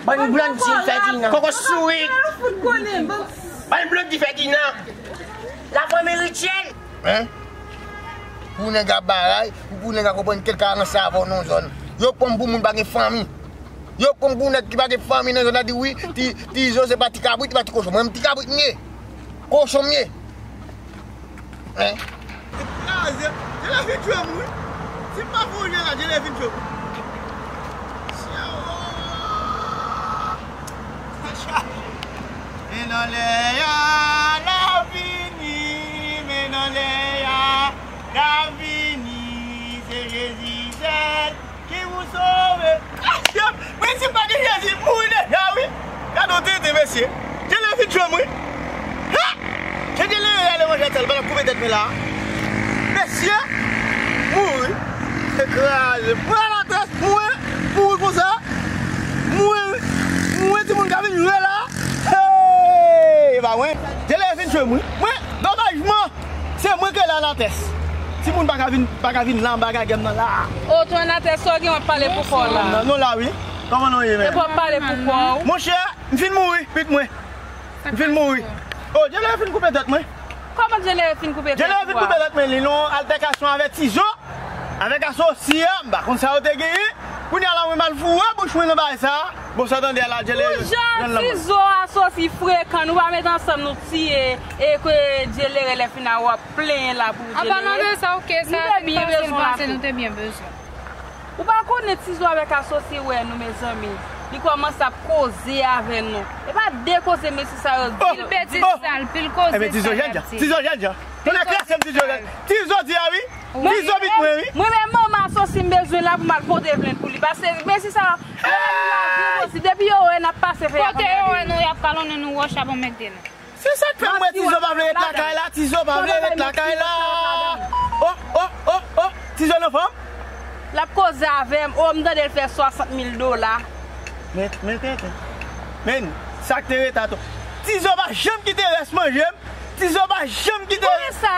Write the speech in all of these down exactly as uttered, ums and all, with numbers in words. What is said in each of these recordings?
Bann blandi Fèdinan. Koko sourit. Bann blandi Fèdinan. Lafanmi Richel. Hein? Pou nèg ap baray, pou, pou nèg ap konprann kèlke ranse avè w nan zòn. Yo pran m pou moun pa gen fanmi. Yo pran m pou nèg ki pa gen fanmi nan zòn la, di wi, ti, ti zo se pa ti kabrit, pa ti kochon. Mwen menm ti kabrit m ye. Kochon m ye. Hein? Kraze, Dyelè fin tchwe m wi. Si m pa fè yon jan la, Dyelè fin tchwe m. Men anlè a, n ap vini, men anlè a, n ap vini, se Jezi sèl ki pou sove. Mesye, mwen si m pa gen Jezi, m mouri deja wi. Gade yon tenten mesye. Dyelè fin tchwe m wi. Ha! Dyelè ale manje tèl, pa koupe tèt mwen la. Mesye, mouri. Se kraze. Mwen Alatrès, mwen, mouri konsa. Mwen, mwen timoun ka vin jwe la. Hey, e pa mwen. Dyelè fin tchwe m wi. Mwen, domajman. Se mwen ki la nan tès. Timoun pa ka vin, pa ka vin la anba gagè m nan la. O, tou nan tès, sa w gen w ap pale pou kò w la. Non, non, la wi. Kòman nou ye, men? E pou w ap pale pou kò w. Monchè, m fin mouri, pit mwen. M fin mouri. O, Dyelè fin koupe tèt mwen. Kòman Dyelè fin koupe tèt ou a? Dyelè fin koupe tèt mwen, li nan altèkasyon avè Tizo. Avèk asosi a, m pa konn sa yo te genyen. Kounye a la, mwen m al foure bouch mwen nan bagay sa. Bon, sa tande a la, Dyelè. Pou jan Tizo asosi frekan, nou pa met ansanm, nou tiye, e ke Dyelè lè fin a w ap plenyen la pou Dyelè. An palan de sa, ok, sa fin pase, l pase, nou te byen bezwen. Ou pa konnen Tizo avèk asosi wè nou, mezanmi. Li kòmanse ap koze avè nou. E pa de koze mesye sa yo di. Pil betiz sal, pil koze sal y ap di. Tizo jèn jan. Tonnè kraze m, Tizo jèn. Tizo di a wi. Tizo bit mwen wi. Mwen menm manman asosi m bezwen la pou m al pote plent pou li. Paske mesye sa yo, yo wè nou lavi posib. Depi yo wè n ap pase fè y ap anmède nou. Kote yo wè nou, y ap kalonnen nou wòch, y ap anmède nou. Se sa k fè m wè Tizo pa vle ret lakay la, Tizo pa vle ret lakay la. Oh, oh, oh, oh, Tizo nan fòm? L ap koze avè m, oh, m tande l fè swasant mil dola. Men, men tenten. Men, sa k te ret ato. Tizo pa janm kite rès manje m. Tizo pa janm kite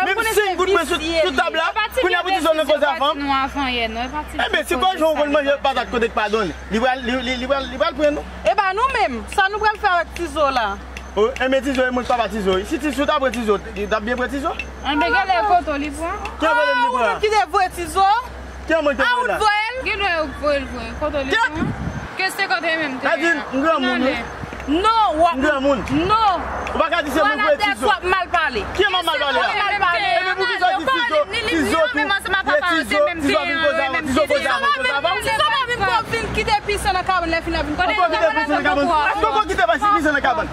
menm siy gout mwen sou, sou tab la. Kounye a pou Tizo nan koze avè m. Enben, si pa jan w konn manje patat kote k pa donnen, li pral, li, li, li pral, li pral pran nou. E pa nou menm, sa nou pral fè avèk Tizo la? Oh, enben Tizo e moun papa Tizo wi. Si Tizo ta pran Tizo, li t ap byen pran Tizo? Enben genlè kote w li pran. Ki kote m li pran? Ou menm ki te voye Tizo? Ki moun te voye la? Genlè ou voye l vre. Kote w li pran? Ke senkant e menm te. Nadine, m granmoun wi. Non, w ap. M granmoun. Non. Ou pa ka di se mwen voye Tizo. W ap mal pale. Ki m ap mal pale a? Enben poukisa w di Tizo, Tizo tou, Tizo vin koze avè m, Tizo koze avè m, koze avè m? Tizo pa vin kite pisan nan kabann, lè fini ap vin koze. Ou pa kite pisan nan kabann? Èske w kite pisan nan kabann?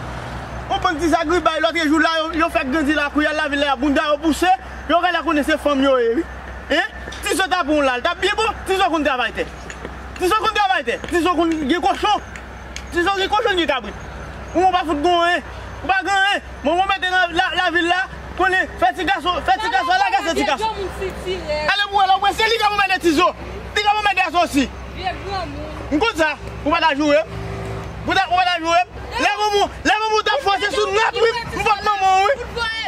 Yon bann ti zagribay lòt jou la, yo, yo fèk grandi lakou, y al lavil la, bounda yo pouse, yo genlè konnen se fanm yo ye wi. Hein? Tizo ta pran w la, l t ap byen bon, Tizo konn travay tè. Tizo konn travay tè, Tizo konn gen kochon. Tizo gen kochon, gen kabrit. Ou pa fout gen anyen, ou pa gen anyen. Manman w mete nan la, lavil la, konnen, fè ti gason, fè ti gason, al agase ti gason. Ale pou wè la, ou wè se li k ap anmède Tizo. Li k ap anmède asosi. M konn sa, ou pa ta joure m. Ou pa ta, ou pa ta joure m. Lè manman, lè manman w t ap fòse sou nat wi, m pot manman w wi.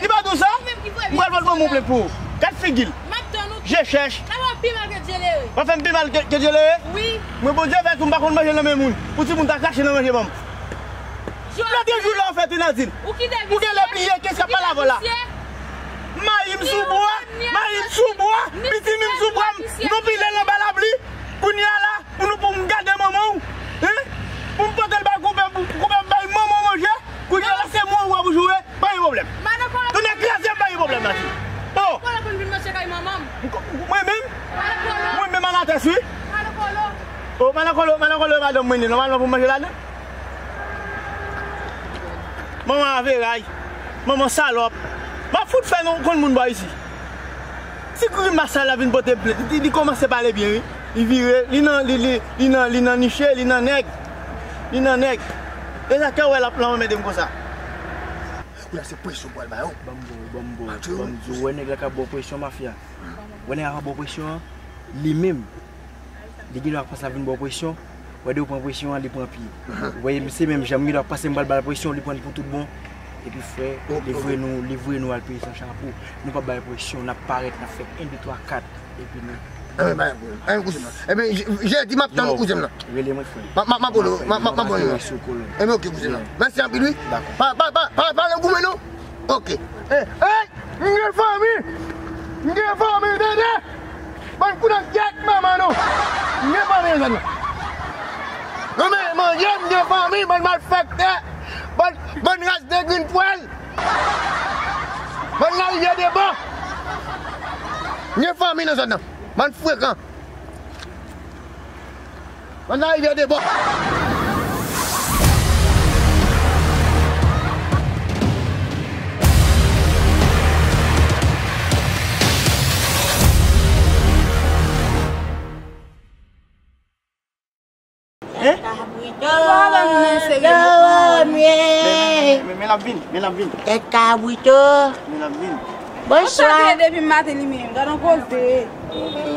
Li pa di w sa? M pral pot manman w plent pou ou. Gad figi l. Je chèch. W ap fè m pi mal ke, ke Dyelè? Wi. Mwen Bondye fè tou m pa konn manje nan men moun. Pou timoun ta krache nan manje ban m. Lòt jou la w fè ti Nadine. Ou genlè bliye kèsyè pa lavò la. Mayi m sou bwa, mayi m sou bwa, pitimi m sou bwa, m, nou pile l anba lapli. Kounye a la, pou nou, pou m gade manman w, hein? Pou m pote l bay konpè, pou konpè m bay manman w manje. Kounye a la, se mwen ou wè pou joure, pa gen pwoblèm. Tonnè kraze m, pa gen pwoblèm, Nadine. Oh! Mwen menm? Mwen menm Alatrès wi. Oh, malakolo, malakolo e madanm mwen li, nòmalman pou m manje ladan. Manman averay, manman salòp. M ap fout fè nou konn moun bò isi. Ti grimas sa la vin pote m plent. Li, li kòmanse pale byen wi. Li vire, li nan, li, li, li nan, li nan niche, li nan nèg. Li nan nèg. E sa k fè w wè l ap, l ap anmède m konsa. Kounye a se presyon pou al ba yo. Ban m ba w, ban m ba w, ban m di w, wè nèg la k ap ba w presyon, mafya. Wè nèg la k ap ba w presyon an, li menm. Li gen dwa panse l ap vin ba w presyon. Wè, depi w pran presyon an, li pran pye. Ou wè, se menm jan, m gen dwa panse m pral ba l presyon, li pran l pou tout bon. Epi frè, li voye nou, li voye nou al peye san chapo. Nou p ap ba l presyon, n ap parèt, n ap fè en, de, twa, kat. Epi nou, Enben, bay pou mwen. Enben, kouzen m nan. Enben, je, je di m ap tann kouzen m nan. Rele mwen, frè. M ap, m ap, m ap, m ap, m ap, m ap, m ap, m ap, m ap, Enben, oke, kouzen m nan. Mèsi anpil, wi. Dakò. Pa, pa, pa, pa, pa nan goumen, non. Oke. Ey, ey, m gen fanmi. M gen fanmi, tande. Bann kounèv gyèt manman nou. M gen fanmi nan zòn nan. Non, men, manje, m gen fanmi, bann malfektè. Bann, bann ras de grenn pwèl. Bann larivyè deba. M gen fanmi nan zòn nan. Bann frekan. Bann larivyè deba. Hein? Kabrito, dòmi. Men, men, men l ap vin, men l ap vin. Tèt kabrito. Men l ap vin. Bonswa. Konsa te ye depi maten li menm, gad on koze.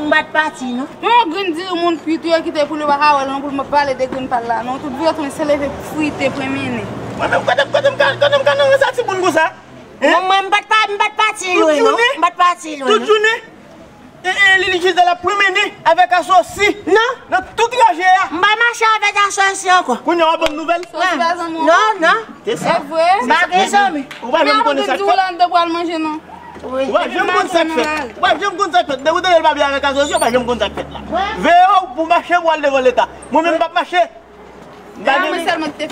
M pa t pati, non. Men yon grenn diri moun kwit yo kite pou li pa ka wè l non, pou l pale de grenn pa l la, non. Tout vye tou se leve frite, pran mennen. Mwen menm, kote, kote m ka, kote m ka nan sa timoun konsa? Hein? Mwen, mwen, m pa t pa, m pa t pati lwen, non. M pa t pati lwen, non. Tout jounen? E, e, li, li jis la pran mennen avèk asosi. Non. Nan tout raje a. M pa mache avèk asosi ankò. Kounye a w ap ban m nouvèl? Asosi pa zanmi w? Non, non. Se sa. Se vre? M pa gen zanmi. Ou pa janm konnen sa k fèt. Ou pa janm konn sa k fèt. Ou pa janm konn sa k fèt. Depi w tande l pa byen avèk asosi, ou pa janm konn sa k fèt la. Veye w pou mache pou al devan Leta. Mwen menm m p ap mache. M pa gen, m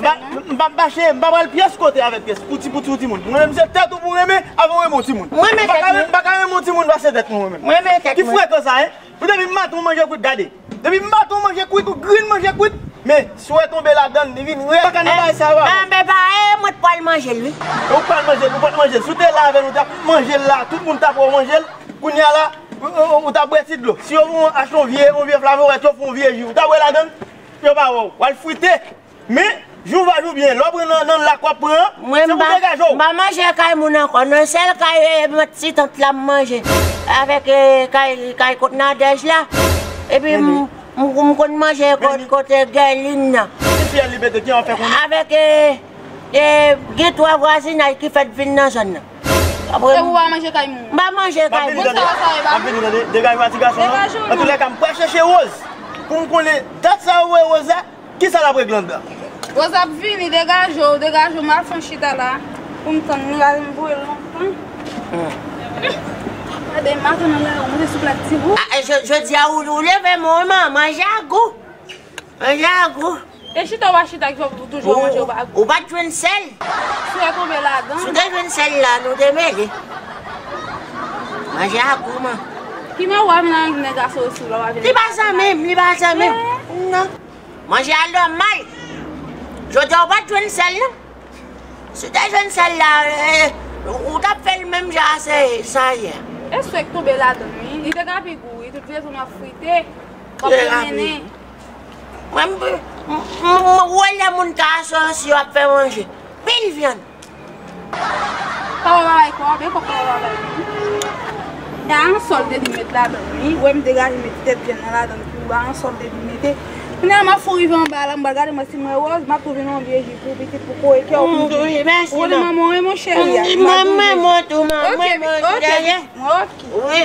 pa, m p ap mache, m pa pral pyès kote avèk pyès pou ti, pou ti, pou timoun. Mwen menm se tèt ou pou renmen, avan w renmen yon timoun. M pa ka renmen, m pa ka renmen yon timoun pase tèt mwen, mwen menm. Ki frekan sa, hein? Ou depi maten w manje kwit, gade. Depi maten w manje kwit, ou grenn manje kwit. Men, si w tonbe ladan l, li vin rèd. Pa ka nan bagay sa yo avan. Enben, pa e mwen t pral manje l, wi. Ou pral manje l, ou pral manje l. Si w te la avè l, ou t ap manje l la, tout moun t ap wè w manje l. Kounye a la, ou, ou, ou t ap bwè ti dlo. Si yo voye w achte yon vye, yon vye flavorèt, yo fè yon vye ji, ou t ap bwè ladan l. Yo pa wè w. W al frite. Men, jou va jou byen. Lè w pran nan, nan lak w ap pran an, se pou degaje w. Mwen m pa manje kay moun ankò. Nan sèl kay, eh, mwen ti tant la m manje. Avèk, eh, kay, kay kot Nadège la. Epi m, m, m konn manje kot, kote Gèlin nan. Ki fiyèl li mete, ki an fè konnen? Avèk, eh, eh, gen twa vwazinay ki fèt vin nan zòn nan. Apre, e ou pa manje kay moun? M pa manje kay moun. Bon, sa, sa, e pa bon. M ap vini, tande. Degaje w a ti gason, non? Degaje w, non. Antoulèka, m pral chèche Rose. Pou m konnen dat sa yo voye Rose la, kisa l ap regle anndan? Rose ap vini, degaje w, degaje w, m al fè yon chita la. Pou m tann li la, m voye l lontan. Gade, maten nan lari, monte sou plat ti gou. A, e, jodi a, ou, ou leve mwen, manman, manje a gou. Manje a gou. E chita w pa chita ki fè w toujou ap manje w pa gou. Ou pa t jwenn sèl? Si w tonbe ladan. Si w te jwenn sèl la, nou te mele. Manje a gou, man. Ki men w ap nan nèg asosi w la w ap vin. Li pa zanmi m, li pa zanmi m. Non. Manje a nòmal. Jodi a w pa t jwenn sèl, non. Si w te jwenn sèl la, eh, ou t ap fè l menm jan a se sa yè. E swè k tonbe ladan l, wi. Li te ka pi gou, wi. Tout rezon w ap frite. W ap mennen. Mwen, m, m, m, m wè lè moun ka asosi yo ap fè manje. Pil vyann. Papa bay kòb, e kòb papa bay. E a ansòl te di met ladan, wi. Wè m degaje met tèt vyann nan ladan pou a ansòl te di mete. Kounye a m ap fou rive anba la, m pral gade mwen si mwen wòz, m ap tou vin yon vye ji pou pitit pou kore kè w pou. Ou konnen manman w renmen w cheri a. Mwen renmen w tou, manman. Ok, ok. Wi.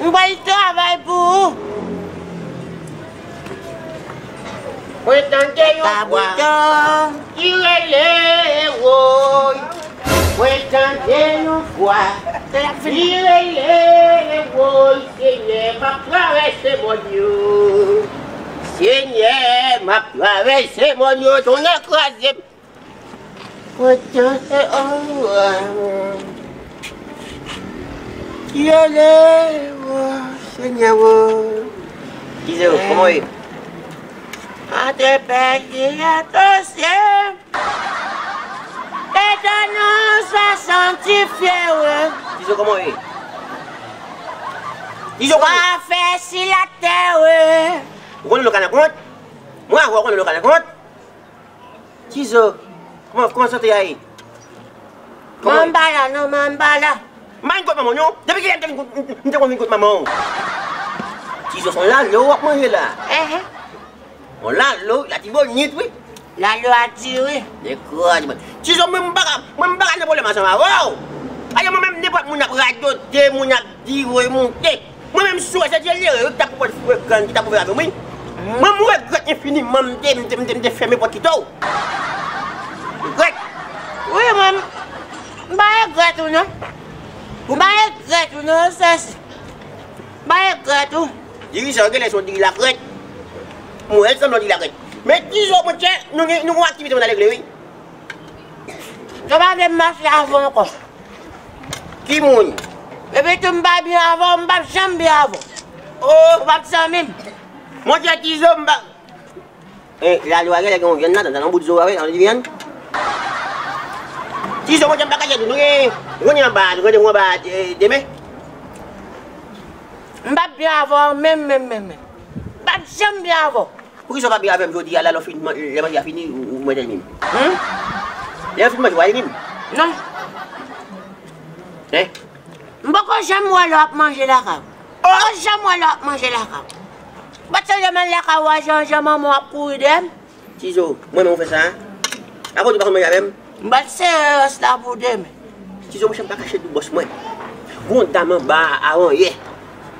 M pral travay pou ou. Mwen tande yon vwa ki rele woy. Mwen tande yon vwa ki rele woy. Senyè, m ap travèse mòn yo. Senyè, m ap travèse mòn yo. Tonnè kraze m. Mwen tande, oh, oh. Yo le, oh, Senyè, oh. Kize yo, kòman w ye? Atè pèdi, atè se. Etènèl, sa santifye, wi. Kize yo, kòman w ye? Kize yo, kòman w ye? Sa fè si latè, wi. Ou konnen lè w ka nan kont? Mwen avè w konnen lè w ka nan kont? Kizo, kòman, kòman sante a ye? Kòman w ye? Manman m pa la non, manman m pa la. M pa vin kot manman w non. Depi kilè m te vin kot, m te konn vin kot manman w? Kizo, se yon lalo w ap manje la. Enhen. Yon lalo, Latibonit, wi. Lalo a diri. Dekouraje mwen. Kizo, mwen m pa ka, mwen m pa ka nan pwoblèm ansanm avè w. Paske mwen menm nenpòt moun ap radote, moun ap di voye monte. Mwen menm si w wè se Dye lere wi ki t ap pran fouye grann ki t ap ouvè avè m wi. Mwen m regrèt enfiniman m te m te m te m te fèmen pòt kite w. Regrèt. Wi mwen m pa regrèt ou non. M pa regrèt ou non sèsi. M pa regrèt ou. Diri sa yo genlè se yon diri lakrèt. Mwen wè l sanble yon diri lakrèt. Men Tizo monchè, nou gen nou gen yon aktivite pou n al regle wi. Sa pa vle m mache avè w ankò. Ki moun? Epi tou m pa byen avè w, m p ap janm byen avè w. Oh! Ou p ap zanmi m. Monchè Tizo m pa. E, lalwa genlè gen yon vyann ladan, sa nan bout zo a wi, ann di vyann. Tizo monchè m pa kache di nou gen, nou gen anba, nou gen anba e, demen. M p ap byen avè w menm, menm, menm, menm. M p ap janm byen avè w. Poukisa w pa byen avè m jodi a la, lè w fin man- lè manje a fini, ou ou mwen ènmi m? Hmm? Lè w fin manje, w a ènmi m? Non. Hein? M poko janm wè lè w ap manje lakay ou. M poko janm wè lè w ap manje lakay ou. Ou pa t sonje m al lakay ou a jan jan manman w ap kouri dèyè m? Tizo, mwen menm ou fè sa? Akoz ou pa konn manje avè m? M pa t sere rès la pou demen. Tizo monchè m pa kache di w bòs mwen. Gon dam anba a avan yè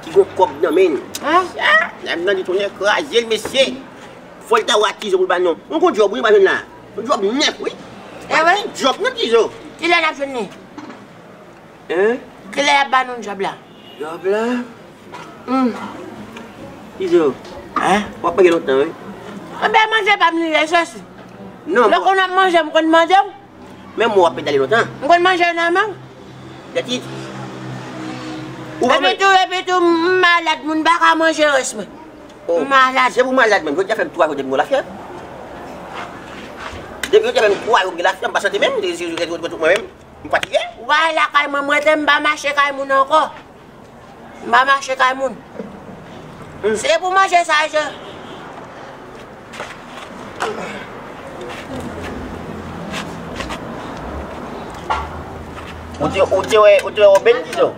ki gon kòb nan men l. Hein? Ah, dam nan di tonnè kraze l mesye. Fò l ta wè Tizo pou l ba l non. Yon gon djòb wi m pa jwenn la. Yon djòb nèf wi. E wi? Djòb non Tizo. Kilè n ap jwenn li? Hein? Kilè y ap ba nou djòb la? Djòb la? Hmm. Tizo. Hein? W ap manje lontan wi. Anben manje pa m li ye sèsi. Non. Lè konn ap manje m konn mande w. Menm w ap pedale lontan. M konn manje nan men w. Dètit. Ou pa Epi tou, epi tou, m malad, moun pa ka manje rès mwen. Oh. M malad. Se pou malad menm. Jodi a fè m twa jou depi m gen lafyèv. Depi jodi a fè m twa jou m gen lafyèv, m pa sante menm, se, se, se, se, mwen menm, m fatige. Ou pa al lakay mwen, m rete, m pa mache kay moun ankò. M pa mache kay moun. Hmm. Se pou manje sa je. Ou te, ou te wè, ou te wè Oben, Tizo?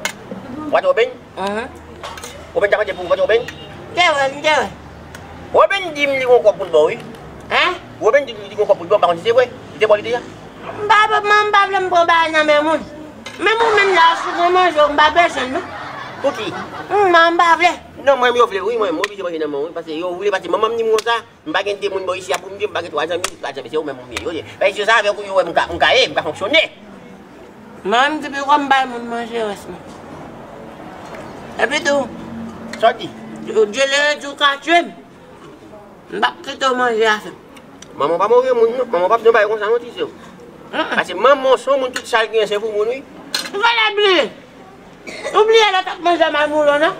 Ou pa te Oben? Mhm. Oben ta mande pou ou, pa te Oben? M te wè, m te wè. Oben di m li gon kòb pou l ba w wi. Hein? Oben di m li gon kòb pou l ba w, m pa konn si se vre. Li te ba w li deja? M pa, m pa vle m pran bagay nan men moun. Menm ou menm la, si w gen manje w, m pa bezwen l non. Pouki? Hum, m pa vle. Non, mwen menm yo vle wi, mwen menm, m oblije manje nan men w wi, paske yo vle, paske manman m di m konsa, m pa gen de moun bò isi a pou m viv, m pa gen twa zanmi, twa zanmi, se yo menm m ye, yo ye. Paske si yo sa avèk ou, yo wè m ka, m ka ye, m ka fonksyone. Mwen menm, depi kò m bay moun manje rès mwen. Epi tou, Sa w di? Dye lere di w ka tye m. M p ap kite w manje afè m. Manman w pa move moun non. Manman w p ap janm bay konsa non, Tizo. Mm-mm. Paske manman w se yon moun tout sa l genyen se pou moun wi. Ou fè lè bliye. Ou bliye lè w t ap manje maymoulo non?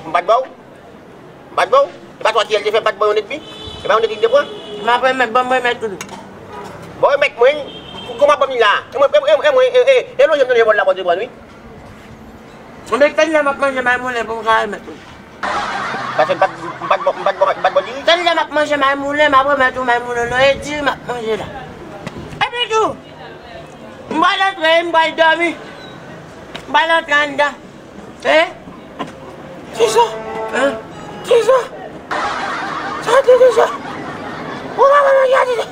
M pa t ba w? M pa t ba w? E pa twa ki al te fè, m pa t ba w yon etmi? E pa yon etmi m te pran? M ap remèt, ban m remèt ou. Bon, remèt mwen. Kòman ban m li la? E mwen, e, e, e mwen, e, e, e lonje m nan vòl la pou te pran wi. Mwen tann lè m ap manje maymoulen pou m ka remèt ou. Paske m pa t, m pa t, m pa t, m pa t, m pa t ba w diri. Tann lè m ap manje maymoulen, m ap remèt ou maymoulen non, e diri m ap manje la. Epi tou, m pral antre, m pral dòmi. M pral antre anndan. Hein? Kisa? Hein? Kisa? Sa te kisa? Ou pa manje a Tizo?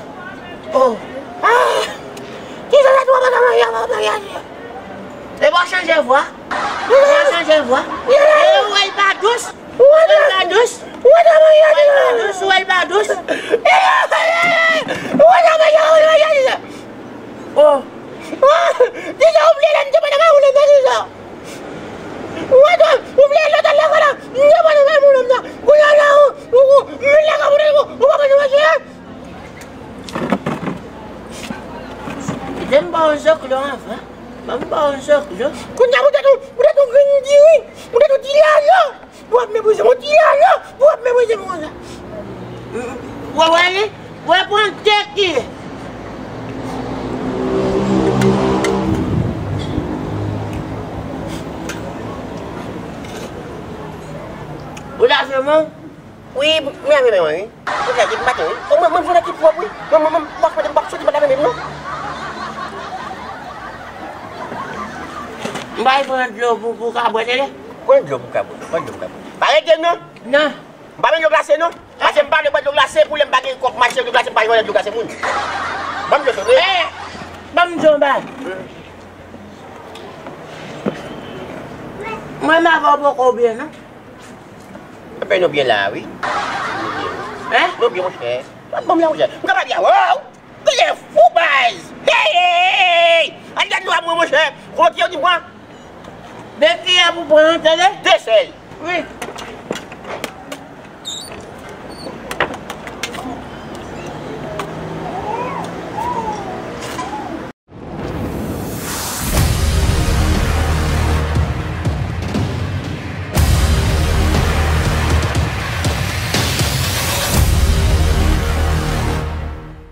Oh. Ah. Kisa sa tou ou pa manje a Tizo? E pa chanje vwa? Ou pa chanje vwa? E ou wè l pa dous? Ou wè l pa dous? Ou wè l pa dous? Ou wè l pa dous? Ou wè l pa manje a Tizo? Oh. Tizo ou bliye lè m te pran nan maymoulen nan Tizo? Ou wè, ou bliye lòt al lakòl la, m te pran nan maymoulen nan. Kounye a la, ou, ou, ou, m vin lakay ou, ou, ou pa manje manje a? Kite m ba w zoklo anvan. Ban m ba w zoklo. Kounye a, poutèt ou, poutèt ou grenn diri, poutèt ou ti lalo. Pou w ap meprize m, ou ti lalo, pou w ap meprize m konsa. Ou wè li? Ou wè pran de ki. Ou lave men w? Wi, m lave men mwen, wi. Mwen fè depi maten, wi. O, mwen, mwen, mwen fè ki pwòp, wi. Mwen, mwen, mwen, m pa soti, m pa lave men m, non. M pral pran dlo pou, pou w ka bwè, tande? Pran dlo pou w ka bwè, pran dlo pou w ka bwè. Pa rete, non. Non. M pa vle dlo glase, non. Paske m pa vle bwè dlo glase pou lè m pa gen kòb pou m achte dlo glase, m pa vle dlo glase moun. Ban m dlo cho, wi. Eh, ban m di w yon bagay. Hmm. Menm avè w poko byen, non? Apre nou byen la, wi. Hein? Nou byen, monchè. Sa bon la, monchè. M ka pale avè w. Ou gen fou, baz. Hey, hey, hey. Al gad lwa mwen, monchè. Konbyen kiyè w di m pran? De kiyè pou pran, tande? De sèl. Wi.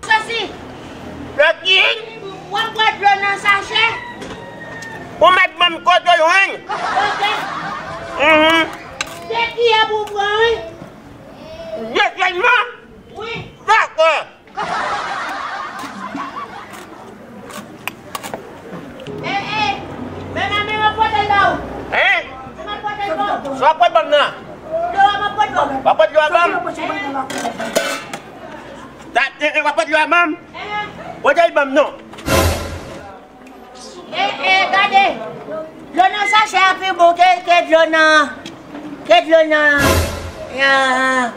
Sosi! Sosi! W ap bwè dlo nan sachè? Ou mèt ban m kote w jwenn. Ok. Mhm. Se kiyè pou w pran, wi. De sèlman? Wi. Dakò. Eh, eh, men nan men w ap pote l ba ou. Hein? Se m ap pote l ba ou. Sa w ap pote ban m nan? Dlo a m ap pote ba ou. W ap pote dlo a ban m? Eh. Ta, eh, eh, w ap pote dlo a ban m? Eh. Pote l ban m non. Eh, eh, gade. Dlo nan sachè a pi bon ke, ke dlo nan, ke dlo nan, nan.